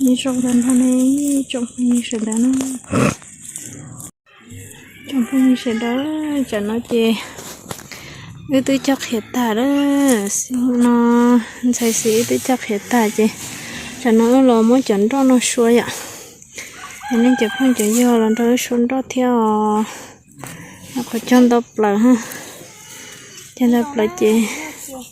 Nyob zoo tag nrho ne tsoom phooj ywg sawv daws na. Tsoom phooj ywg sawv daws, tsam no ces wb twb coj qhiav tag lawm, xib hwb no, ntxhais xis wb twb coj qhiav tag ces tsam no wb los muab cov nroj no sua yom. Es nej cov phooj cov ywg los nrog wb sua nroj thiab os. Qhov cog ntau plaws, cog ntau plaws ces los nrog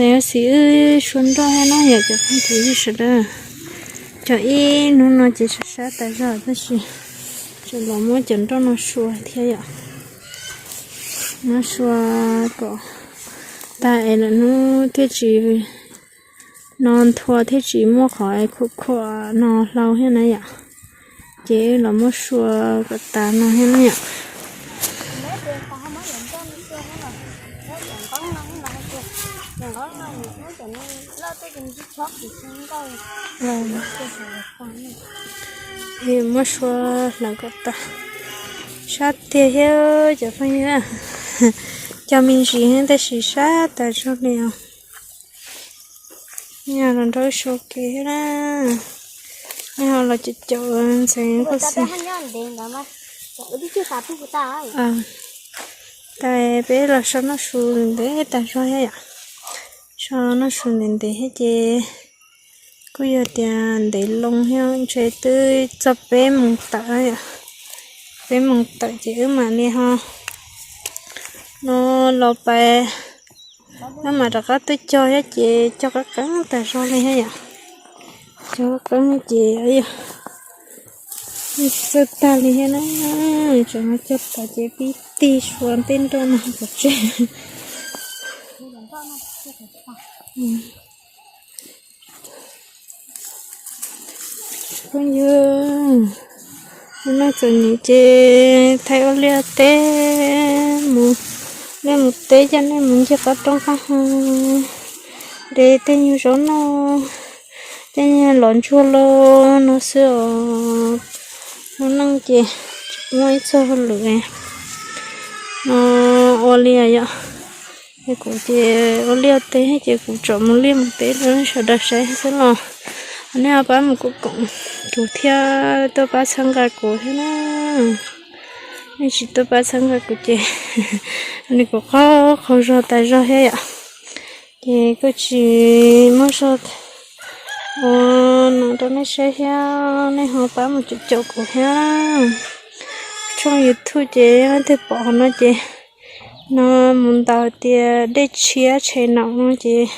ntxhais xis wb sua nroj thiab no yom cov phooj cov ywg sawv daws. Cov ib hnub no ces sab sab tas zog tab sis tseem los muab cov nroj no sua thiab yom. Muab sua kom tag es lwm hnub thiaj tsis no nthua thiab tsis muaj qhov khuam khuam no hlau thiab na yom. Ces los muab sua kom tas no thiab na yom. Muab sua hlau kom tas. Sab tiag thiab cov phooj ywg, cog me ntsis tab sis sab tas zog li os. Los nrog wb sua ke thiab na. Nej ho los caum caum ntxhais Nkauj Xis. Tas peb los so noj su ntev tas zog thiab yom. So noj su ntev ntev thiab ces kuj yog tias ntev loo thiab ntshe twb txog peb moos tawm yom. Peb moos tawm ces wb mam li ho no los pais, wb mam rov qab tuaj cog thiab ces cog qeeb qeeb tas zog li thiab yom. Cog qeeb qeeb ces yog tsis txawj tag li thiab na. Tseem no cog tas ces pib tig sua tej nroj no pov tseg. Phooj ywg, hnub no txom nyem ces thaij ua liaj teb, mus liaj mus teb coj nej mus ncig qab roob qab hav, de tej nyuag zaub noj, tej nyuag los ntsuag los no xwb os. Lub neej ces tsis muaj ib txoj hauj lwm no ua li yom. Es kuv ces ua liaj teb ces kuv tsom mus liaj mus teb rau nej sawv daws saib xwb los nej ho pab mus koom koom kuv thiab tuaj pab txhawb nqa kuv thiab na. Nej tsis tuaj pab txhawb nqa kuv ces nws kuv qaug qaug zog tas zog thiab yom. Ces kuj tsis muaj zog ua no rau nej saib thiab, nej ho pab mus caum caum kuv thiab. Tshooj YouTube ces leej twg pom qhov no ces no mus ntaus tias Dej Tshiab tshem naum no ces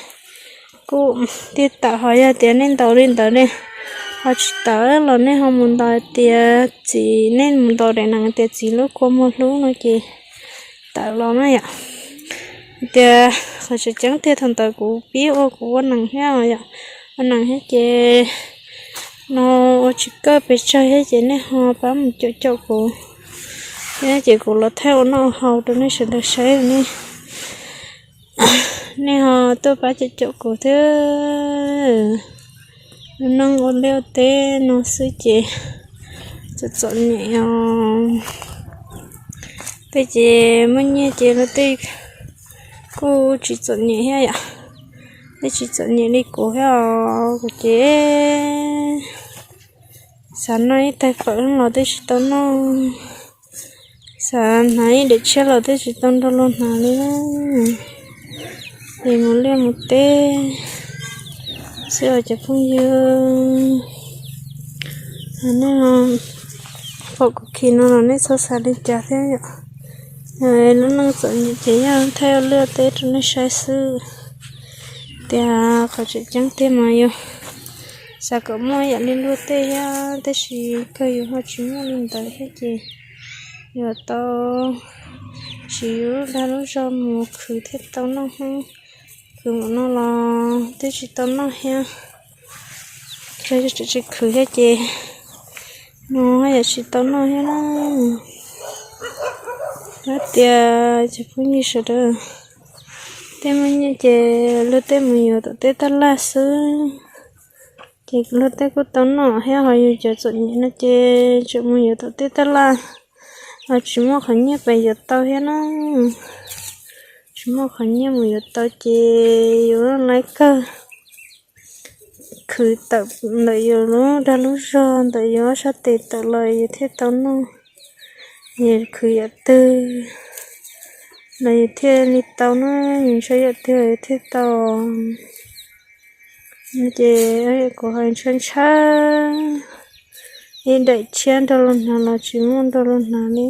kuj tig tawm, ho yog tias nej ntaus li ntawd ne ho tsis tawm los nej ho mus ntaus tias txiv, nej mus ntaus daim nees tias txiv lub kua muag hlub no ces tawm los na yom. Tias qhov tseem ceeb tiag thaum ntawd kuv pib ua kuv ua nees thiab yom, ua nees thiab ces no ua tsis kawj pes tsawg thiab ces nej ho pab mus caum caum kuv thiab ces kuv los thaij ua noj ua haus rau nej sawv daws saib ne. Nej ho tuaj pab caum caum kuv thiab. Lub neej ua liaj ua teb no xwb ces txom txom nyem os. Tej ces muaj nyiaj ces luag tej kuj tsis txom nyem thiab yom. Tej tsis txom nyem li kuv thiab os, kuv ces xav noj ib tais fawm los twb tsis tau noj, xav hnav ib daim tshiab los twb tsis tau nrog luag hnav li na. Ces mus liaj mus teb xwb os cov phooj ywg. Nej pom kuv khi no los nej txhob xav li cas thiab yom. Lub neej txom nyem ces yog thaij ua liaj ua teb rau nej saib xwb. Tias qhov tseem ceeb tiag mas yus xav kom muaj yam li luag tej thiab, tab sis kawg yus ho tsis muaj li ntawd thiab ces yuav tau siv yus lub dag lub zog mus khwv thiaj tau noj thiab. Khwv mus no los twb tsis tau noj thiab. Tseem tsis khwv thiab ces no yam tsis tau noj thiab na. Yog tias cov phooj ywg sawv daws, Tej muaj nyiaj ces luag tej mus yuav tom tej tab laj xwb. Ces luag tej kuj tau noj thiab, ho yus cov txom nyem no ces tseem mus yuav tom tej tab laj, ho tsis muaj qhov nyiaj pes yuav tau thiab na. Tsis muaj qhov nyiaj mus yuav tau ces yus laiv kawg khwv tawm ntawm yus lub dag lub zog, ntawm yus ob sab tes tawm los yus thiaj tau noj. Yus khwv yam twg los yus thiaj li tau na, yus ntshaw yam twg yus thiaj tau. Ces kuv ho ntshaw ntshaw ib daim tshiab nrog luag hnav los tsis muaj nrog luag hnav li.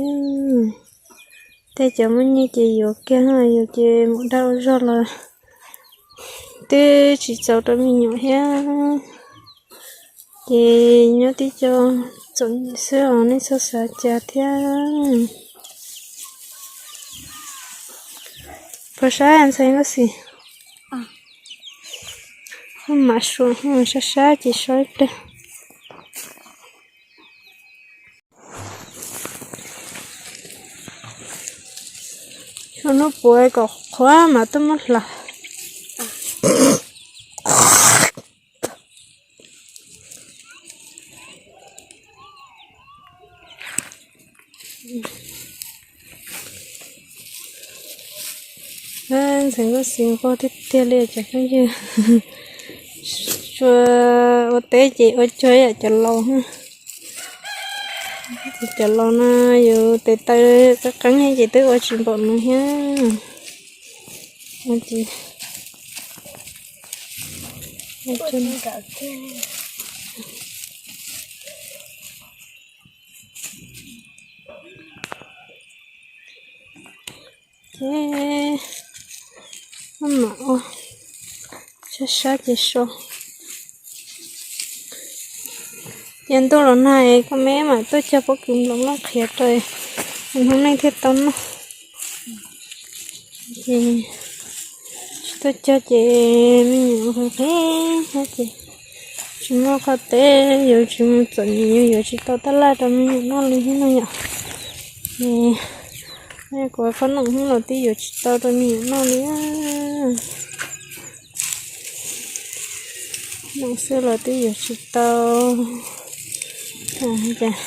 Tej cov muaj nyiaj ces yuav kiag, yus ces mus dag ua zog los twb tsis txaus rau me nyuam thiab. Ces nyob tib co txom nyem xwb os, nej txhob xav cas thiab. Puas sab ntxhais Nkauj Xis? Mam sua sab sab ces so ib pliag. Xyoo no puas kom qhuav mas tuaj muab hlawv. Ntxhais Nkauj Xis nquag tiag tiag li cov phooj ywg. Tsuas ua teb ces ua cuag yam cov laus. Cov laus no yus tes taw qeeb qeeb ces twb ua tsis npaum nws thiab. Ces maj mam ua sab sab ces so. Ces ntuj los nag es koj me mam tuaj cog pob kws nploos noj qhiav rau, hnub neej thiaj tau noj. Ces tsis tuaj cog ces me nyuam qhev qhev thiab ces tsis muaj qhov teb, yus tsis mus txom nyem yus yuav tsis tau tab laj rau me nyuam noj li thiab no yom. Ces kuv qhob noom hnub los twb yuav tsis tau rau me nyuam noj li. Noom xwb los twb yuav tsis tau. Cas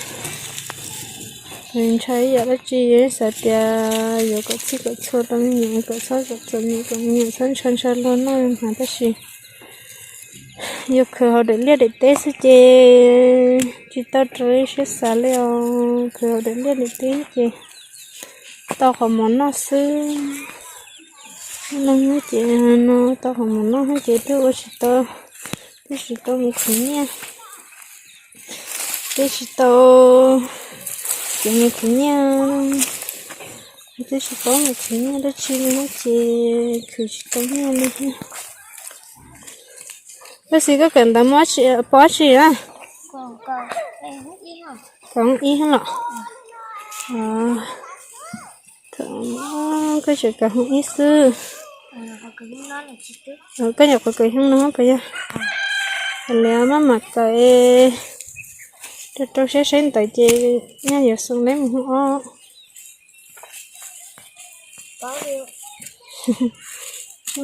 ntshaw ib yam dab tsi, xav tias yuav kom txhij kom txhua rau me nyuam, kom txhob kom txom nyem, kom me nyuam txhob ntshaw ntshaw luag noj hnav, tab sis yus khwv hauv daim liaj daim teb xwb ces tsis tau raws siab xav li os. Khwv hauv daim liaj daim teb ces tau qhov mov noj xwb. Leej no ces no tau qhov mov noj ces twb ua tsis tau, twb tsis tau mus khwv nyiaj, twb tsis tau, ces mus khwv nyiaj, twb tsis paub mus khwv nyiaj dab tsi li ces khwv tsis tau nyiaj li thiab. Tab sis koj kawm ntawv muaj pov tsi na? Kawm ib los? Koj tseem kawm hoob ib xwb. Koj nyuam qhuav kawm xyoo no puas yog? Li maj mam kawm, rau rau siab saib ntawv ces nyaj yuav xoo leb mus hoob ob.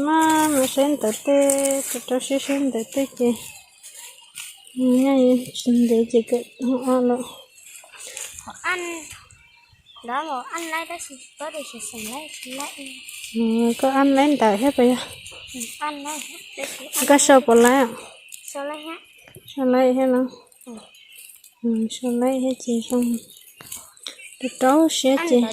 Maj mam saib ntawv tej, rau rau siab saib ntawv tej ces nyaj tsis ntev ces kawm hoob ob lawm. Koj ab laib ntawv thiab puas yog? Koj sau puas laib? Sau laib thiab los? Sau laib thiab ces zoo, rau rau siab ces.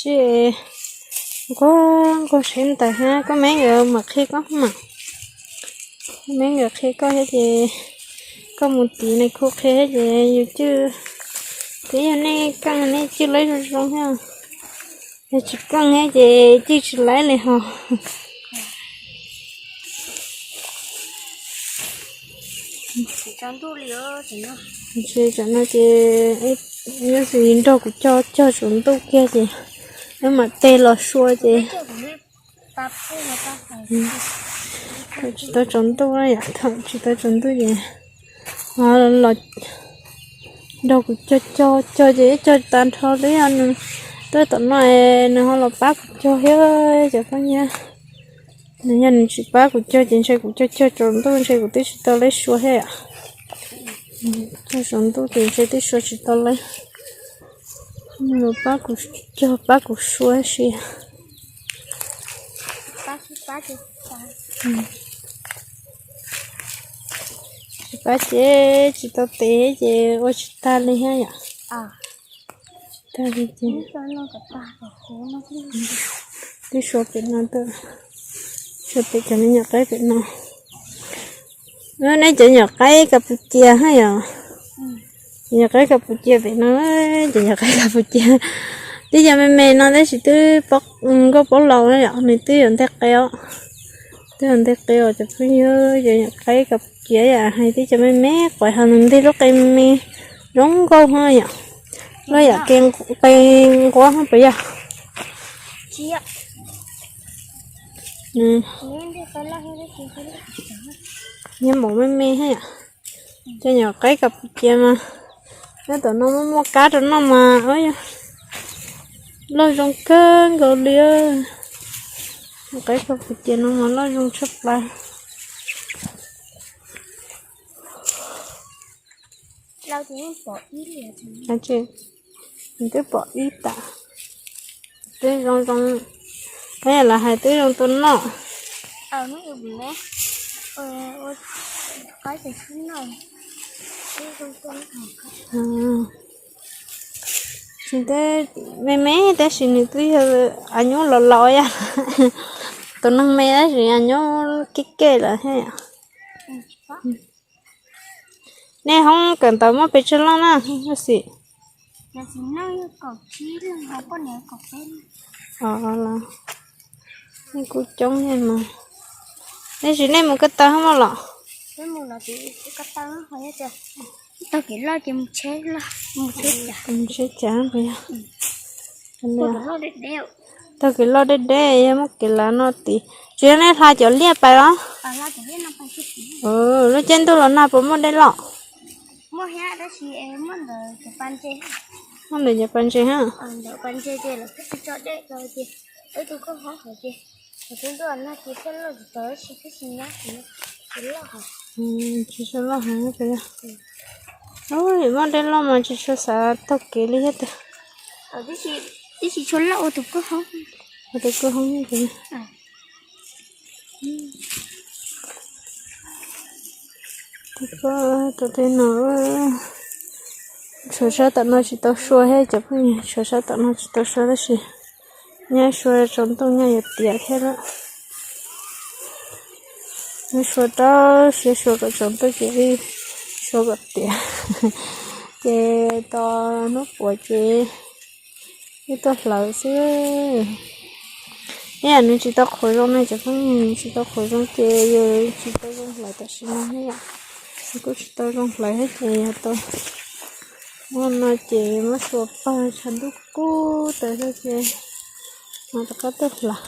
Tsis nquag nquag saib ntawv thiab, koj me nkawd mam qhia koj mas. Koj me nkawd qhia koj thiab ces koj mus tiv nais khu qhia thiab ces yus cwj, twb yog nej keej nej cwj laib zoo zoo thiab, yog tsis keej thiab ces cwj tsis laib li hos. Tsis tsam no ces yus xwb nrog kuv cog cog tsaus ntuj kiag ces wb mam tes los sua ces Thaum tsis tau tsaus ntuj, yog thaum tsis tau tsaus ntuj ces ho los nrog kuv cog cog cog ces ib cog tag nrho li, yog nws tuaj tom no nws ho los pab kuv cog thiab cov phooj ywg. Nws yog nws tsis pab kuv cog ces ntshe kuv cog cog tsaus ntuj ntshe kuv twb tsis tau laib sua thiab yom. Cog tsaus ntuj ces ntshe twb sua tsis tau laib. Nws los pab kuv cog pab kuv sua si. Tsis pab ces tsis tau tes ces ua tsis tag li thiab yom. Tsis tag li ces twb sua pem no, sua pem cov me nyuam qaib pem no. Nej cov nyuam qaib Kas Pus Cias hab yom. Cov nyuam qaib Kas Pus Cias pem no, cov nyuam qaib Kas Pus Cias twb yog me me no tab sis twb nkauj paub laus yom, nws twb yuav nteg qe os. Twb yuav nteg qe os cov phooj ywg, cov nyuam qaib Kas Pus Cias yom, hais twb cov me me quav ho nws nteg lub qe me zoo nkauj hab yom. Lub yam qe nquab hab puas yog? Nyob npaum me me hab yom. Cov nyuam qaib Kas Pus Cias mas nyob tom no muaj muaj kab rau noj mas loj zoo kawg nkaus li. Nyuam qaib Kas Pus Cias no mas loj zoo tshaj plaws. Twb pom ib tag, twb zoo zoo, peb yam los hais twb zoo tua noj. Tsis teb me me tab sis nws twb yog av nyuj los laus yom. Tus neeg me tab sis av nyuj keb keb lawm thiab. Nej hoob kawm ntawv muaj pes tsawg loj na Laj Xim? Nej kuj coob thiab mas. Tab sis nej mus ko taw hoob maj los? Taug kev loj ces mus tsheb cas puas yog? Taug kev loj deb deb, yog muaj kev lav no tid. Tsis yog nej hla cov liaj pais los? Lub caij ntuj los nag puas muaj dej loj? Muaj ntawm cov pas ntses hab. Tsis tshua loj heev. Muaj dej loj mas tsis tshua xav taug kev li thiab tiag. Ua tus kwj hoob. Tus tej no, tshuav sab tom no tsis tau sua thiab cov phooj ywg, tshuav sab tom no tsis tau sua tab sis nyaj sua tsaus ntuj nyaj yuav tiav thiab lawm. Sua rau siab sua kom tsaus ntuj ces sua kom tiav. Ces tos hnub puav ces wb tuaj hlawv xwb. Ib yam nws tsis tau qhuav zoo ne cov phooj ywg, nws tsis tau qhuav zoo ces yus tsis tau zoo hlawv tam sim no thiab yom. Nws kuj tsis tau zoo hlawv thiab ces yog tau muaj no ces muab sua pawg tshav ntuj kub tas xwb ces mam rov qab tuaj hlawv.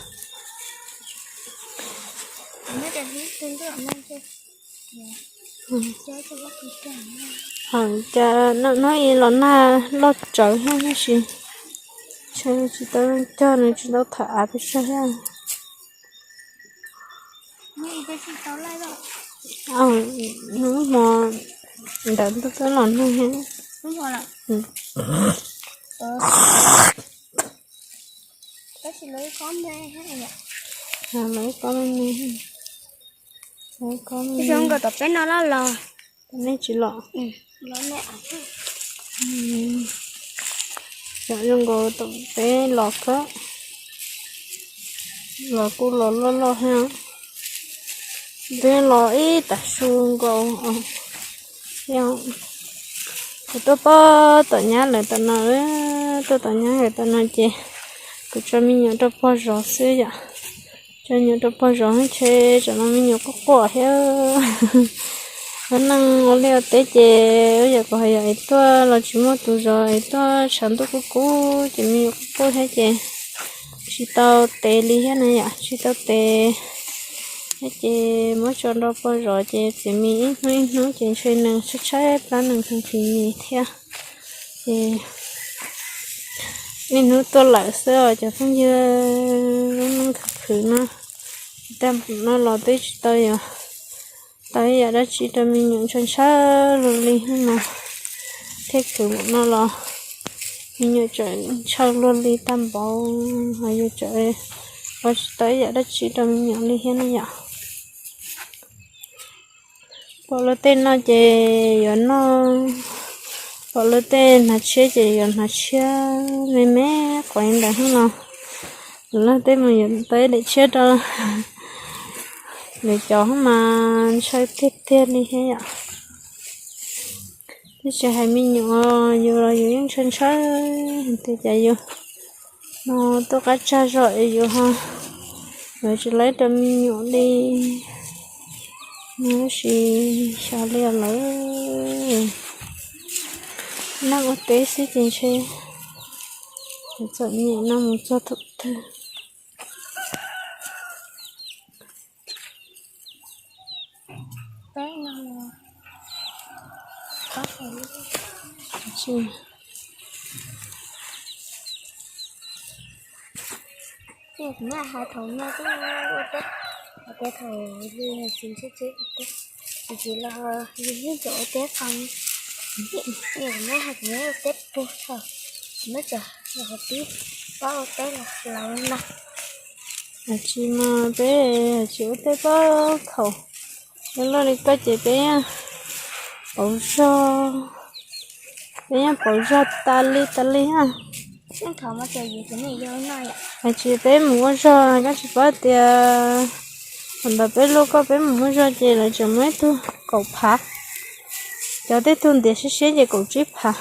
Cas hnub i los nag loj tsawv thiab tab sis ntshe tsis tau cog, nws tsis tau tham av pes tsawg thiab. Hnub hmo ntawd ntuj twb los nag thiab. Lawv ib kob me me, lawv ib kob me me, lawv ib kob me me. Tom peb no loj los, tom nej tsis los. Los zoo nkaus tom peb los kawg, los kuj los loj loj thiab. Twb los ib tag su nkaus. Kuv tuaj pog tom nyab lawv tom no, tuaj tom nyab lawv tom no ces kuv tso me nyuam rau pog zov xwb yom. Tso me nyuam rau pog zov ntshe tsam no me nyuam quaj quaj thiab. Ua neej ua liaj ua teb ces ua yam kuv hais yom, es tuaj los tsis muaj tus zov es tuaj tshav ntuj kub kub ces me nyuam quaj quaj thiab ces Tsis tau tev li thiab na yom, tsis tau tev. Ces muab tso rau pem zos ces txiv mis ib hnub ib hnub ces ntshe nws tshaib tshaib plab, nws kheev kheev mis thiab. Ces niaj hnub tuaj lawm xwb os cov phooj ywg, lub neej khwv khwv no. Tag no los twb tsis tau yog tau ib yam dab tsi rau me nyuam, ntshaw ntshaw luag li no. Thiab khwv no los me nyuam tseem ntshaw luag li tag npaum, ho yus tseem ua tsis tau ib yam dab tsi rau me nyuam li thiab no yom. Pom luag tej noj ces yuav noj, pom luag tej hnav tshiab ces yuav hnav tshiab me me quav ntawd no. Luag tej mus yuav tau ib daim tshiab rau lawv cov mas ntshaw tiag tiag li thiab yom. Twb tsis hais me nyuam, yus los yus yeej ntshaw ntshaw tias cas yus no tuaj qab tsag zog es yus ho yuav tsis laib rau me nyuam li. Nws tab sis xyov li lawm, neeg ua teb xwb ces ntshe txom nyem no mus txog thaum twg. Kuv muab hais thaum no twb ua teb, hais tias thaum yus tsis ntsib tsev ua teb, tsis los yus yeej tseem ua teb qee. Kuv muab hais kuv muab ua teb puag thaum kuv muab tseem los qhov pib paub ua teb los laus no. Tsis mas peb tsis ua teb paub thaum yuav luaj li koj ces peb yeej pauv zog, peb yeej pauv zog tas li tas li na. Hais tsis peb mus ua zog, koj tsis paub tias thaum ntawd peb luaj koj peb mus ua zog ces lawv tseem muaj ib tug kaum phav, cov tej tug ntiav siab siab ces kaum tsib phav.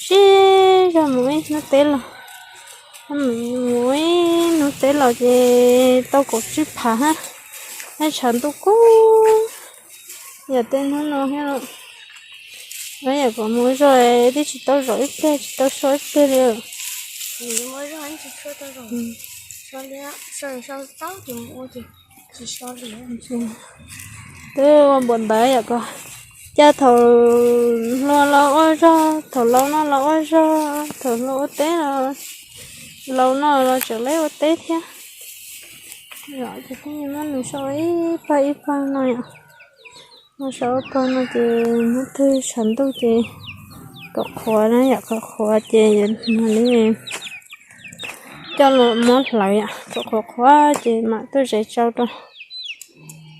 Sib zog mus ib hnub teb los, mus ib hnub teb los ces tau kaum tsib phav hab, neb tshav ntuj kub yam tej hnub no thiab. Yam kom mus ua zog twb tsis tau zaum ib pliag, tsis tau so ib pliag li. Twb ua npaum ntawd yam kom, cas thaum hluas los ua zog, thaum laus no los ua zog, thaum hluas ua teb los, laus no los tseem laib ua teb thiab. Yog ces pheej muab nws sau ib pawg ib pawg no yom. Muab sau ib pawg no ces hnub twg tshav ntuj ces kom qhuav na, yam kom qhuav ces yuav mam li coj los muab hlawv yom, kom qhuav qhuav ces mam tuaj zais tsau rau.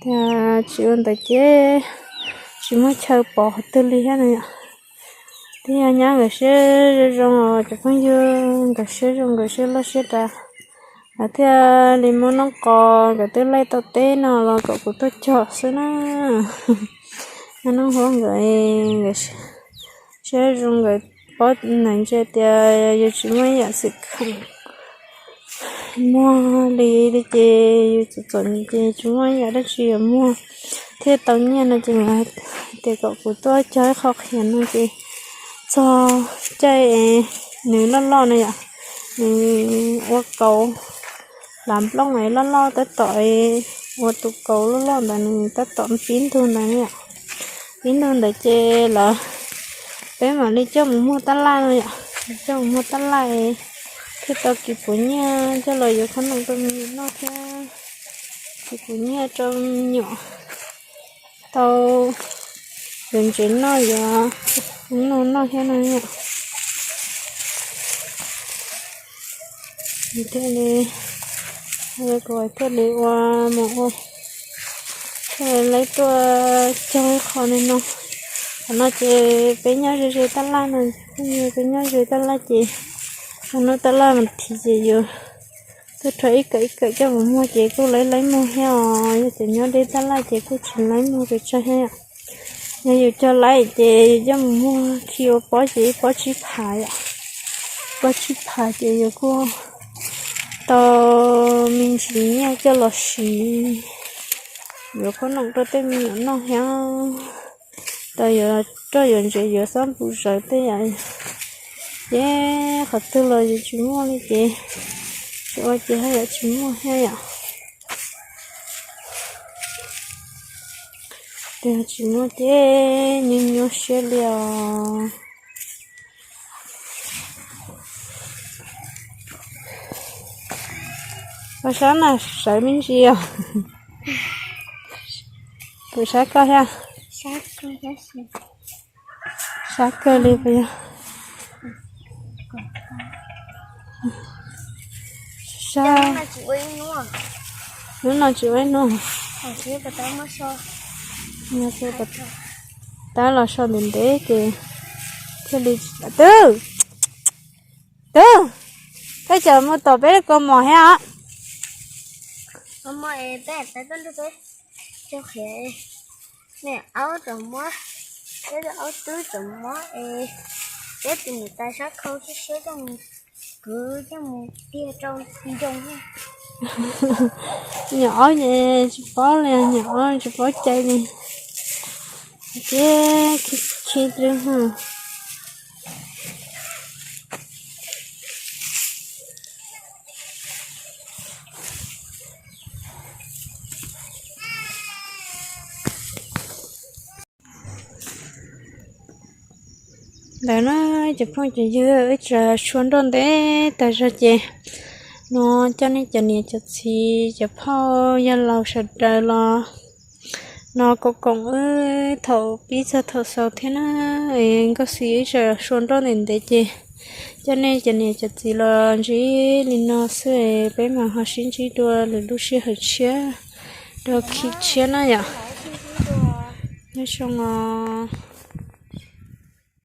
Tiag tsis ua ntawd ces tsis muaj chaw pov qhov twg li thiab no yom. Twb yog nyab nkawd siab zoo zoo os cov phooj ywg, nkawd siab zoo nkawd siab loj siab dav, nkawd thiaj li muab noob qos nkawd twb laij tau teb no los kom kuv tuaj cog xwb na. Noob huab nkawd, nkawd siab zoo nkawd paub ntawd ntse tias yus tsis muaj ib yam xwm kheem muag li ces yus txom txom nyem ces tsis muaj ib yam dab tsi yuav muag thiaj tau nyiaj no ces nkawd hais tias kom kuv tuaj cog ib qho qhiav no ces txog caij nws loj loj no yom, nws ua kauv, lav nplooj es loj loj tab tom, ua tus kauv loj loj ntawd nws tab tom pib ntug ntawd yom. Pib ntug ntawd ces los peb mam li coj mus muag tab laj no yom, coj mus muag tab laj thiaj tau kiv puas nyiaj coj los yuav khoom noj rau me nyuam noj thiab, kiv puas nyiaj rau me nyuam tau yuav ntsev noj yuav noj noj thiab no. Thiaj li, kuv thiaj li ua mus ua, thiaj li tuaj cog ib qho no. Qhov no ces peb nyob ze ze tab laj no, peb nyob ze tab laj ces, hnub tab laj mas thiv ces yus tuaj rho ib kawm ib kawm coj mus muag ces kuj laib laib muag thiab os. Yog tias nyob deb tab laj ces kuj tsis laib muag pes tsawg thiab. Yog yus cog laib ces yus coj mus muag khi ua pob ces ib pob tsib phav yom. Pob tsib phav ces yus kuj tau me ntsis nyiaj coj los siv yuav khoom noj rau tej me nyuam noj thiab. Tau yuav roj yuav ntsev yuav xab npum zawv tej yam, ces qhov twg los yus tsis muaj li ces Ua ces haj yam tsis muaj thiab yom. Tes tsis muaj ces nyuaj nyuaj siab li os. Koj sab na, sawv me ntsis os. Kuv sab koj thiab. Sab kawg li puas yog? Sab. Hnub no tsis ua ib hnub. Tab los so ntev ntev ces thiaj li tsis tau. Twb, twb, peb cov mus tom peb lub kaus mom thiab os. Aub tseem mob, peb aub twb tseem mob es peb tus niam tais sab khau siab siab coj mus kwv coj mus tiag rau ncoo. Nyuam aub tsis paub li, nyuam aub tsis paub cai li. Ces khi, khi li. Ntawd na, cov phooj cov ywg, wb tseem sua nroj ntev tas zog ces no coj nej cov niam cov txiv cov phauj yawg laus sawv daws los no koom koom wb thaum pib txog thaum xaus thiab na. Nkauj Xis wb tseem sua nroj ntev ntev ces coj nej cov niam cov txiv los ntsib li no xwb, peb mam ho sib ntsib dua lwm lub sij hawm tshiab, dua khi tshiab na yom. Nyob zoo os.